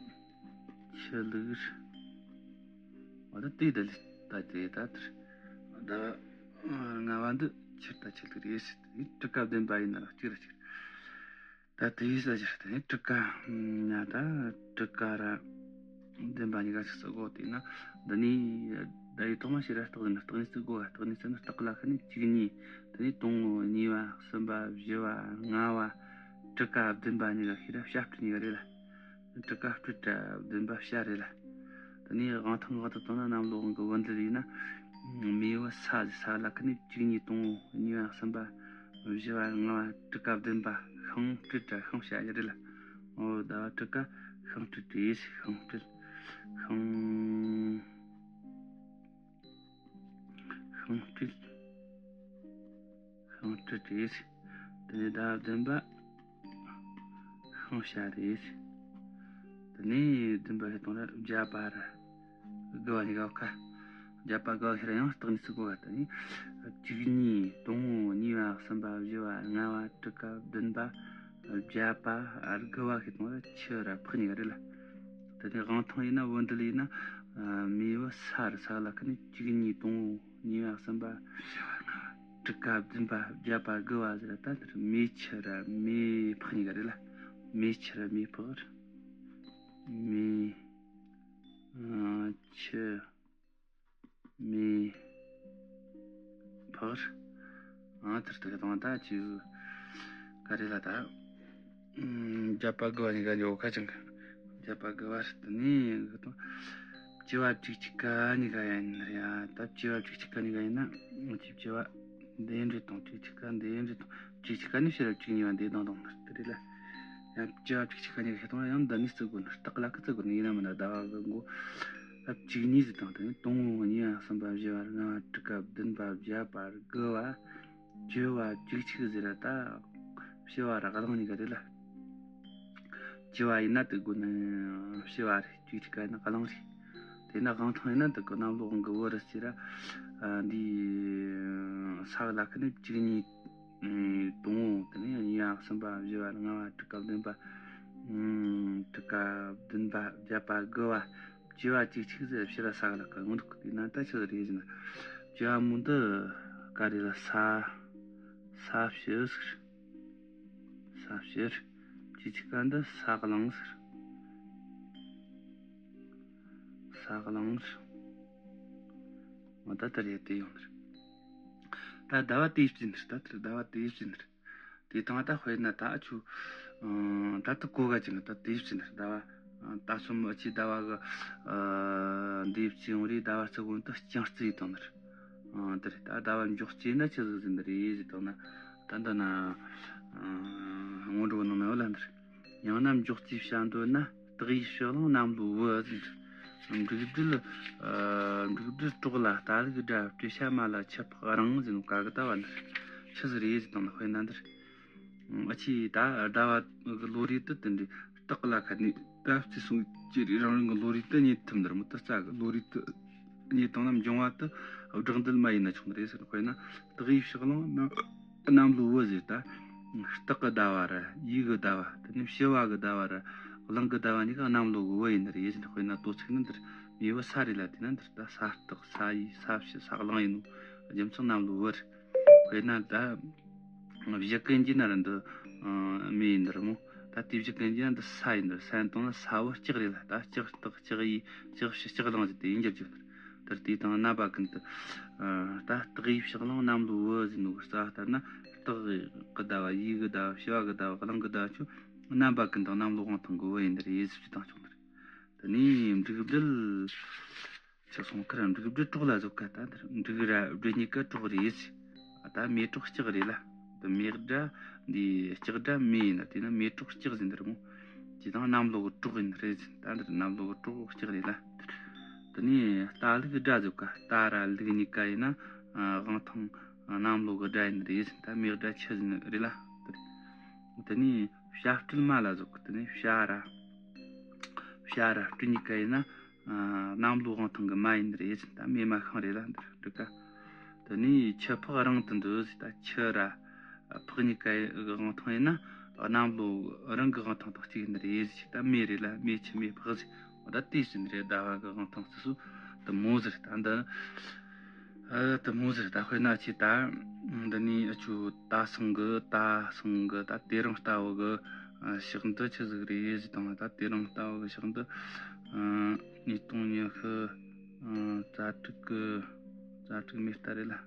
ཆུ་ལུག། འོ་ད་དེ་ད་ལས་ད་དེ་ད་དེར་ད་ལྔ་བ་འདི་ཆུ་རྟ་ཆུ་ལུག་རེད། དེ་ནས་དྲུག་ཀ་བདུན་པ་ཡིན་ན་ར་གཅིག་ར་གཅིག་ད་དེའི་ས་ཆར་དེ་ནས་དྲུག་ཀ། ན་ད་དྲུག་ཀ་ར་བདུན་པ་གཉིས་ཀ་ཆི་ཟིག་དགོས་དེ་ན། འདི་ནས་ད་ཡི་ཐོག་མ་ཕྱི་ར་རྟགས་ཟིན་ན་རྟགས་གཉིས་ཟིག་དགོས། རྟགས་གཉིས་ཟིག་ན་རྟགས་ལ་ཁ་ནས་གཅིག་གཉིས། དེ་ནས་དང་པོ་གཉིས་པ་གསུམ་པ་བཞི་བ་ལྔ་བ་དྲུག་ཀ་བདུན་པ་གཉིས་ཀ་ཤི་ར་བྱ་སྤྲེལ་གཉིས་ཀ་རེད་ལ། དྲུག་ཀ་སྤྲེལ་ར་བདུན་པ་བྱ་རེད་ལ། དེ་ནས་དབང་ཐང་གང་དུ་བཏང་ན་གནམ་ལོ་དབང་གི་བུ་འདི་ཡིན་ན། མེ་བོ་ས་ཟེར། ས་ལ་ཁ་ནས་གཅིག་གཉིས་དང་པོ་གཉིས་པ་གསུམ་པ་བཞི་བ་ལྔ་བ་དྲུག་ཀ་བདུན་པ་ཤིང་སྤྲེལ་ར་ཤིང་བྱ་ཡི་རེད་ལ། འོ་ད་དྲུག་ཀ་ཤིང་སྤྲེལ་རེད། ཤིང་སྤྲེལ། ཤིང་། ཤིང་སྤྲེལ། ཤིང་སྤྲེལ་རེད། དེ་ནས་ཟླ་བ་བདུན་པ་ཤིང་བྱ་རེད། དེ་ནས་བདུན་པ་ཞིག་དང་ར་བརྒྱད་པ་ར་དགུ་བ་གཉིས་ཀ་ཁ། བརྒྱད་པ་དགུ་བ་ཤི་ར་ཡང་རྟགས་གཉིས་ཟིག་དགོས་ག་དེ་ནས་གཅིག་གཉིས་དང་པོ་གཉིས་པ་གསུམ་པ་བཞི་བ་ལྔ་བ་དྲུག་ཀ་བདུན་པ་བརྒྱད་པ་དགུ་བ་ཞིག་དང་ར་ཆུ་ར་ཕག་གཉིས་ཀ་རེད་ལ། དེ་ནས་དབང་ཐང་ཡིན་ན་བུ་འདི་ལ་ཡིན་ན་མེ་བོ་ས་ར། ས་ལ་ཁ་ནས་གཅིག་གཉིས་དང་པོ་གཉིས་པ་གསུམ་པ་བཞི་བ་ལྔ་བ་དྲུག་ཀ་བདུན་པ་བརྒྱད་པ་དགུ་བ་ཟེར་ར། ད་དེར་མེ་ཆུ་ར་མེ་ཕག་གཉིས་ཀ་རེད་ལ། མེ་ཆུ་ར་མེ་ཕག་ར། མེ། ཨ། ཆུ། མེ། ཕག་ར། ཨ། དེར་དེ་ག་དང་ད་ཅི་ག་རེ་ལ་ད། ཨམ། བརྒྱད་པ་དགུ་བ་གཉིས་ཀ་འཇོག་ཁ་ཅང་གི། བརྒྱད་པ་དགུ་བ་རེད། དེ་ནས་གི་དང་། བཅུ་བ་བཅུ་གཅིག་ཀ་གཉིས་ཀ་ཡིན་ན་རེད་ཡ། ད་བཅུ་བ་བཅུ་གཅིག་ཀ་གཉིས་ཀ་ཡིན་ན། ཨ། བཅུ་བཅུ་བ་འདི་འདྲ་དང་། བཅུ་གཅིག་ཀ་འདི་འདྲ་དང་། བཅུ་གཅིག་ཀ་ནི་ཕྱི་ར་བཅུ་གཉིས་པ་འདི་དང་དང་མར་དེ་རེད་ལ། ཡང་བཅུ་བ་བཅུ་གཅིག་ཀ་གཉིས་ཀ་ཤི་དང་ཡང་འདི་ནི་བརྩི་དགོས་ནི། རྟགས་ལ་ཁ་བརྩི་དགོས་ནི་ཡིན་ན་མིན་ན། ཟླ་བ་གི་མགོ་ཨ་བཅུ་གཉིས་ཟིག་དང་། དེ་ནས་དང་པོ་གཉིས་པ་གསུམ་པ་བཞི་བ་ལྔ་བ་དྲུག་ཀ་བདུན་པ་བརྒྱད་པ་དགུ་བ་བཅུ་བ་བཅུ་གཅིག་ཟེར་ར། ད་བྱ་བ་ར་གླང་གཉིས་ཀ་རེད་ལ། བྱ་བ་ཡིན་ན་དེ་དགོས་ནི་བྱ་བ་རེད། བཅུ་གཅིག་ཀ་ཡིན་ན་གླང་རེད། དེ་ན་དབང་ཐང་ཡིན་ན་དེ་གི་གནམ་ལོ་དབང་གི་བུ་རེད་ཟེར་ར། ཨ། འདི་ས་གི་ལ་ཁ་ནས་བཅུ་གཉིས། ཨ། དང་པོ། དེ་ནས་གཉིས་པ་གསུམ་པ་བཞི་བ་ལྔ་བ་དྲུག་ཀ་བདུན་པ། ཨ། དྲུག་ཀ་བདུན་པ་བརྒྱད་པ་དགུ་བ་བཅུ་བ་བཅུ་གཅིག་ཟེར་ཕྱི་ར་ས་གི་ལ་ཁ་ཡོང་འདུག་གི། དེ་ན་ད་ཆི་ཟིག་རེད་ཟེར་ན། བཅུ་བ་མོ་འདི་ག་རེ་ལ། ས། ས་བྱི་ཟེར། ས་བྱི། བཅུ་གཅིག་ཀ་འདི་ས་གླང་ཟེར། ས་གླང་ཟེར། འོ་ད་དེ་རེད། དེ་ཡོང་ནི་རེད། ད་ཟླ་བ་དེ་བརྩིས་ནི་རེད། ད་དེར་ཟླ་བ་དེ་བརྩིས་ནི་རེད། དེ་དང་ད་དཔེར་ན་ད་ཆུ། ཨ། ད་དེ་གོ་ག་ཅིག་ད་དེ་བརྩིས་ནི་རེད། ཟླ་བ། ཨ། ད་སོ་མ་ཅི་ཟླ་བ་གི། ཨ། འདི་བརྩིས་ཡོང་རེད། ཟླ་བ་རྩི་གོ་ནི་ད་རྐྱང་རྩི་ཡི་དང་ནི་རེད། ཨ། དེ་རེད། ད་ཟླ་བ་མགྱོགས་རྩིས་ན་ཆི་ཟིག་ཟིན་ནི་རེད་ཟེར་དང་ན། ད་འདི་ན། ཨ། སྔོན་འགྲོ་ནང་ན་ཡོད་ལ་འདིར། ཡང་ན་མགྱོགས་རྩིས་བྱ་འདོད་ན། སྟག་ཡུས་བྱི་གླང་གནམ་ལོའི་བུ་ཟེར། འབྲུག་སྦྲུལ། ཨ། འབྲུག་སྦྲུལ་གྲོགས་ལ་རྟ་ལུག་སྒྲ། སྤྲེལ་བྱ་མ་ལ་ཆུ་ཕག་རང་ཟེར་ནོ་ག་གི་ད་བ་འདིར་ཆི་ཟིག་རེད་ཟེར་དང་ན། དཔེར་ན་འདིར། ཨ་ཆི་ད་ཟླ་བ་གི་ལོ་རེ་དུ་དེ་འདྲའི་རྟགས་ལ་ཁ་ནས་ད་བརྩི་སོང་ཅི་རེད། རང་རང་གི་ལོ་རེ་དུ་རྙེད་ཐུབ་འདིར་མོ། ད་རྩ་གི་ལོ་རེ་དུ་རྙེད་བཏང་ན་འབྱུང་བ་དུ་བསྒྲགས་འདུལ་མ་ཡིན་ན་ཆོག་ནི་རེད་ཟེར། དཔེར་ན་སྟག་ཡུས་བྱི་གླང་གནམ་ལོའི་བུ་ཟེར། ད་སྟག་གི་ཟླ་བ་ར་ཡུས་གི་ཟླ་བ། དེ་ནས་བྱི་བ་གི་ཟླ་བ་ར་གླང་གི་ཟླ་བ་གཉིས་ཀ་གནམ་ལོ་གི་བུ་ཡིན་ནི་རེད་ཟེར། དཔེར་ན་དོ་ཚིགས་ནི་འདིར་མེ་བོ་ས་རེད་ལ། དེ་ན་འདིར་ད་ས་སྟག་ས་ཡུས་ས་བྱི་ས་གླང་ཡིན་ནོ། རྒྱུ་མཚན་གནམ་ལོའི་བུ་རེད། དཔེར་ན་ད་བཞི་ཀན་གྱི་ན་ར་འདི་མེ་ཡིན་འདིར་མོ། ད་དེ་བཞི་ཀན་གྱི་ན་འདི་ས་ཡིན་འདིར། ས་ཡིན་དང་ན་ས་བོ་ལྕགས་རེད་ལ། ད་ལྕགས་སྟག་ལྕགས་ཡུས་ལྕགས་བྱི་ལྕགས་གླང་ཟེར་དེ་ཡིན་འགྱུར་རྒྱུ་འདིར། དེར་དེ་དང་རྣམ་པ་ཀུན་ཏུ། ཨ། ད་སྟག་ཡུས་བྱི་གླང་གནམ་ལོའི་བུ་ཟེར་ནོ་གི་རྩ་ལྟར་ན། སྟག་གི་ཟླ་བ་ཡུས་གི་ཟླ་བ་བྱི་བ་གི་ཟླ་བ་གླང་གི་ཟླ་བ་ཆོ་རྣམ་པ་ཀུན་ཏུ་གནམ་ལོ་དབང་ཐང་གི་བུ་ཡིན་འདིར་ཡེ་ཟེར་གྱི་དང་ཆོག་འདིར། དེ་ནས་འབྲུག་སྦྲུལ། ཆགས་སོང་ཁར་འབྲུག་སྦྲུལ་གྲོགས་ལ་བཟོ་ཀ། ད་འདིར་འབྲུག་ར་སྦྲུལ་གཉིས་ཀ་གྲོགས་རེད། ད་མེ་གྲོགས་ལྕགས་རེད་ལ། ད་མེ་སྒྲ་འདི་ལྕགས་སྒྲ་མེ་ཡིན་ན་དེ་ན་མེ་གྲོགས་ལྕགས་ཟེར་འདིར་མོ། དེ་དང་གནམ་ལོ་གི་གྲོགས་ཡིན་རེད་ཟེར། ད་འདིར་གནམ་ལོ་གི་གྲོགས་ལྕགས་རེད་ལ། དེ་ནས་རྟ་ལུག་སྒྲ་བཟོ་ཀ། རྟ་ར་ལུག་གཉིས་ཀ་ཡིན་ན་དབང་ཐང་གནམ་ལོ་གི་སྒྲ་ཡིན་རེད་ཟེར། ད་མེ་སྒྲ་ཆུ་ཟེར་རེད་ལ། དེ་ནས་བྱ་སྤྲེལ་མ་ལ་བཟོ་ཀ། དེ་ནས་བྱ་ར། བྱ་ར་སྤྲེལ་གཉིས་ཀ་ཡིན་ན། གནམ་ལོ་དབང་ཐང་གི་མ་ཡིན་རེད། ད་མེ་མ་ཤིང་རེད་ལ་འདི་འགྲིག་ག་དེ་ནས་ཆུ་ཕག་རིང་དུ་འདུག་ཟེར། ད་ཆུ་ར་ཕག་གཉིས་ཀ་གི་དབང་ཐང་ཡིན་ན་གནམ་ལོ་རིང་གི་དབང་ཐང་དང་གཅིག་ཡིན་རེད་ཟེར། ད་མེ་རེད་ལ་མེ་ཆུ་མེ་ཕག་ཟེར། ད་དེ་ཟིན་རེད། ཟླ་བ་གི་དབང་ཐང་རྩི་སུ་དུ་མོ་ཟེར། ད་འདི་ཨ་དུ་མོ་ཟེར། ད་དཔེར་ན་ཆེ་ད་འདི་ནས་ཨ་ཆུ་ད་སང་གི་ད་སང་གི་ད་དེ་རིང་ལྟ་བུ་གི་ཨ་ཕྱག་འདི་ཆི་ཟིག་རེད་ཟེར་དང་། ད་དེ་རིང་ལྟ་བུ་གི་ཕྱག་འདི་ཨ་ཉིས་སྟོང་ཉི་ཤུ་ཨ་རྩ་དྲུག་གི་རྩ་དྲུག་མེ་ལྟ་རེད་ལ། ཨ་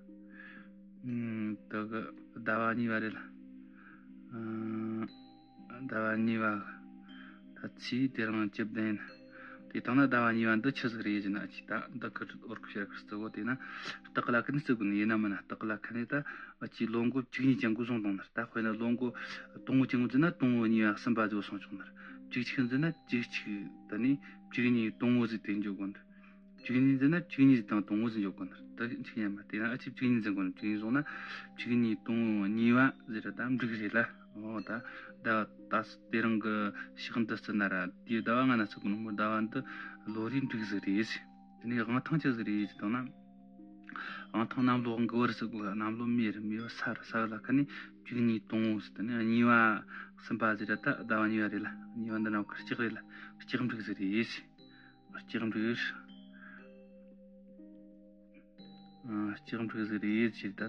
དེ་གི་ཟླ་བ་གཉིས་པ་རེད་ལ། ཨ་ཟླ་བ་གཉིས་པ། ད་ཚེས་དེ་རིང་བཅུ་བདུན་ཡིན། དེ་དང་ན་ཟླ་བ་གཉིས་པ་འདི་ཆི་ཟིག་རེད་ཟེར་ན། ཨ་ཅི་ད་འདི་ཁུ་ཨོར་ཁུ་ཤར་ཁུ་རྩི་གོ་དེ་ན་སྟག་ལ་ཁ་ནི་རྩི་དགོས་ནི་ཡིན་ན་མིན་ན། སྟག་ལ་ཁ་ནི་ད་ཨ་ཅི་ལོ་འགོ་བཅུ་གཉིས་ཅན་གོ་བཟུང་བཏང་ནར། ད་དཔེར་ན་ལོ་འགོ་དང་བོ་ཅན་གོ་འཛིན་ན་དང་བོ་གཉིས་པ་གསུམ་པ་ཟིག་སོང་ཆོག་ནར། བཅུ་གཅིག་འཛིན་ན་བཅུ་གཅིག་ད་ནི་བཅུ་གཉིས་དང་བོ་ཟིག་དེ་འཇོག་དགོས་ནར། བཅུ་གཉིས་འཛིན་ན་བཅུ་གཉིས་དང་དང་བོ་ཟིག་འཇོག་དགོས་ནར། ད་འཇིག་ཡ་མ་དེ་ན་ཨ་ཅི་བཅུ་གཉིས་འཛིན་དགོས་ནར། བཅུ་གཉིས་བཟུང་ན་བཅུ་གཉིས་དང་བོ་གཉིས་པ་ཟེར་ར་ད་འགྲིག་རེད་ལ། འོ་ད་ད་ད་དེ་རིང་གི་ཕྱག་འདི་རྩི་ན་ར་དེ་ཟླ་བ་ང་ན་ཚུགས་གོ་ནོ་མོ་ཟླ་བ་འདི་ལོ་རེའི་འགྲིག་ཟིག་རེད། དེ་ནས་དབང་ཐང་ཆི་ཟིག་རེད་ཟེར་དང་ན། དབང་ཐང་གནམ་ལོ་དབང་གི་བུ་རུ་ཟེར་གོ། གནམ་ལོ་མེ་རུ་མེ་བ་ས་རུ་ས་བ་ལ་ཁ་ནས་བཅུ་གཉིས་དང་བོ་ཟེར། དེ་ནས་གཉིས་པ་གསུམ་པ་ཟེར་ར་ད་ཟླ་བ་གཉིས་པ་རེད་ལ། གཉིས་པ་འདི་ན་ཁུ་ལྕགས་རེད་ལ། ལྕགས་འགྲིག་ཟིག་རེད་ཟེར། ལྕགས་འགྲིག་ཨ་ལྕགས་འགྲིག་ཟིག་རེད་ཟེར། ད་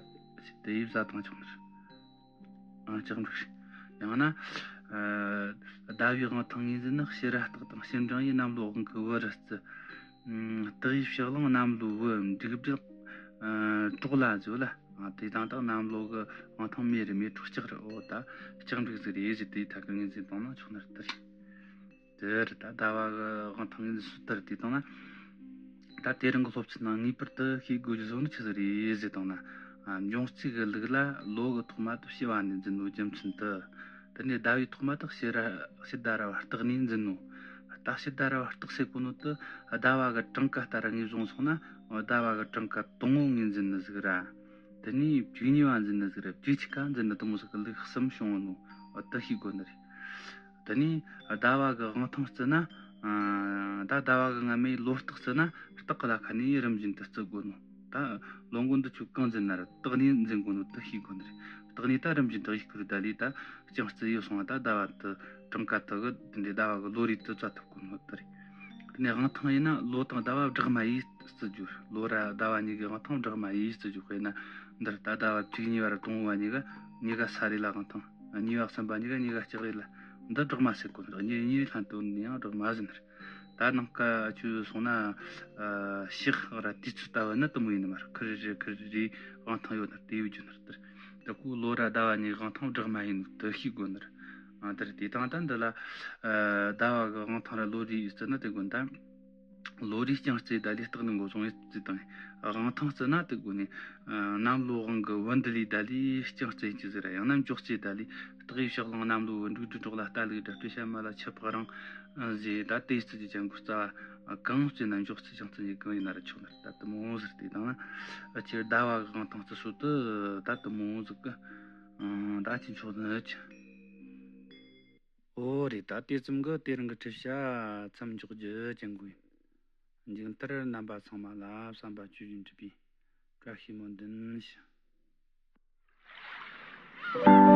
ཞིག་ཏུ་ཡིབ་ཟ་དང་ཆོག་ནར། ཨ་ལྕགས་འགྲིག་ཡང་ན་ཨ་ཟླ་བའི་དབང་ཐང་ངོས་འཛིན་ནི་ཕྱི་ར་སྟག་དང་ཕྱི་འབྲང་ཡི་གནམ་ལོ་དབང་གི་བུ་རུ་རྩི། ཨ་སྟག་ཡི་ཕྱག་གླང་གནམ་ལོ་བུ་འབྲུག་སྦྲུལ་ཨ་གྲོགས་ལ་ཟེར་བ་ལ། ཨ་དེ་དང་ད་གནམ་ལོ་གི་དབང་ཐང་མེ་རུ་མེ་ཁྲོ་ལྕགས་རུ། འོ་ད་ལྕགས་འགྲིག་ཟིག་རེད་ཟེར། དེ་ཐད་ཀར་ངོས་འཛིན་བཏང་ན་ཆོག་ནར་ལྟར། དེར་ད་ཟླ་བ་གི་དབང་ཐང་ངོས་འཛིན་སུ་ལྟར་དེ་དང་ན། ད་དེ་རིང་གི་སློབ་ཚན་ནང་ངེས་པར་དུ་ཤེས་དགོས་རྒྱུ་བཟོ་ནི་ཆི་ཟིག་རེད་ཟེར་དང་ན། ཨ་འབྱུང་རྩིས་ཀྱི་ལུགས་ལ་ལོ་གི་ཐོག་མ་དུ་བྱེ་བ་ནས་འཛིན་ནོ་རྒྱུ་མཚན་དུ། དེ་ནས་ཟླ་བའི་ཐོག་མ་དུ་ཕྱི་ར་ཕྱི་ཟླ་ར་བ་སྟག་ནས་འཛིན་ནོ། ད་ཕྱི་ཟླ་ར་བ་སྟག་ཟེར་གོ་ནོ་དུ་ཟླ་བ་གི་གྲངས་ཀ་ལྟར་ངོས་བཟུང་སོང་ན། ཟླ་བ་གི་གྲངས་ཀ་དང་བོ་ངོས་འཛིན་ནི་ཟིག་ར། དེ་ནས་བཅུ་གཉིས་པ་འཛིན་ནི་ཟིག་ར། བཅུ་གཅིག་ཀ་འཛིན་ནི་དུ་མོ་ཟིག་གི་ལུགས་གསུམ་བྱུང་བ་ནོ། འོ་དུ་ཤེས་དགོས་ནི་རེད། དེ་ནས་ཟླ་བ་གི་དབང་ཐང་བརྩི་ན། ཨ་ད་ཟླ་བ་གི་སྔ་མའི་ལོ་རྟགས་བརྩི་ན་སྟག་ལ་ཁ་ནས་རིམ་བཞིན་དུ་བརྩི་དགོས་ནོ། ད་ལོ་འགོ་འདི་ཆོ་གང་འཛིན་ན་ར་སྟག་ནས་འཛིན་དགོས་ནོ་དུ་ཤེས་དགོས་ནི་རེད། སྟག་ནས་ད་རིམ་བཞིན་དུ་ཡིག་ཁུར་ད་ལས་ད་ཅང་བརྩི་ཡོད་སོང་བ། ད་ཟླ་བ་དུ་གྲངས་ཀ་དུ་གི་དེ་འདྲའི་ཟླ་བ་གི་ལོ་རེ་དུ་བཙལ་ཐུབ་དགོས་ནོ་དུ་རེད། དེ་ནས་དབང་ཐང་ཡིན་ན་ལོ་དང་ཟླ་བ་སྦྲགས་མ་ཡིས་བརྩི་རྒྱུ། ལོ་ར་ཟླ་བ་གཉིས་ཀྱི་དབང་ཐང་སྦྲགས་མ་ཡིས་བརྩི་རྒྱུ། དཔེར་ན་འདིར་ད་ཟླ་བ་བཅུ་གཉིས་པ་ར་དང་བོ་བ་གཉིས་ཀ་གཉིས་ཀ་ས་རེད་ལ་དབང་ཐང་། གཉིས་པ་གསུམ་པ་གཉིས་ཀ་གཉིས་ཀ་ལྕགས་རེད་ལ། འདི་སྦྲགས་མ་ཟེར་གོ་ནོ། གཉིས་གཉིས་ལྷན་དུ་ནི་ཡང་སྦྲགས་མ་ཟེར་ནི་རེད། ད་ནང་ཀ་ཆུ་སོང་ན་ཨ་ཕྱག་ར་དུས་ཚོད་ལྟ་བུ་ནི་དུ་མོ་ཡིན་ནི་མ་རེད། ཁུར་རེ་ཁུར་རེ་དབང་ཐང་ཡོད་ནི་རེད། དེ་ཡོད་རྒྱུ་ནི་རེད། ད་ཁོ་ལོ་ར་ཟླ་བ་གཉིས་དབང་ཐང་སྦྲགས་མ་ཡིན་ནོ་དུ་ཤེས་དགོས་ནི་རེད། ཨ་དེར་དེ་དང་ད་འདི་ལ་ཨ་ཟླ་བ་གི་དབང་ཐང་ར་ལོ་རེ་ཡིས་བརྩི་ན་དེ་དགོས། ད་ལོ་རེའི་རྐྱང་རྩིས་ད་ལས་སྟག་ནི་འགོ་བཟུང་ཡིས་བརྩི་དང་། དབང་ཐང་བརྩི་ན་དེ་དགོས་ནས། ཨ་གནམ་ལོ་དབང་གི་བུ་འདི་ལས་ད་ལས་རྐྱང་རྩིས་ཡིན་གྱི་ཟེར། ཡང་ན་འཇོག་རྩིས་ད་ལས་སྟག་ཡི་ཕྱག་གླང་གནམ་ལོ་བུ་འབྲུག་སྦྲུལ་གྲོགས་ལ། རྟ་ལུག་དགྲ་སྤྲེལ་བྱ་མ་ལ། ཆུ་ཕག་རིང་ཟེར། ད་དེ་བརྩི་རྒྱུ་ཅན་གོ་རྩ་བ་གང་བརྩི་ན་འཇོག་རྩིས་རྐྱང་རྩིས་ཡིན། གང་ཡིན་ན་ར་ཆོག་ནི་རེད། ད་དུ་མོ་ཟེར། དེ་དང་ཨ་ཁྱེད་ཟླ་བ་གི་དབང་ཐང་བརྩི་སྲོལ་དུ་ད་དུ་མོ་ཟིག་གི་ཨང་ད་ཅི་འཇོག་ནི་ཆི། ཨོ་རེད། ད་དེ་ཙམ་གྱིས་དེ་རིང་གི་ཁྲིད་བྱ་མཚམས་འཇོག་རྒྱུ་ཅན་གོ་ཡིན། མཇུག་མཐར་རྣམ་པ་ཚང་མ་ལ་བསམ་པ་ཇི་བཞིན་འགྲུབ་པའི་བཀྲ་ཤིས་སྨོན་འདུན་ཞུ།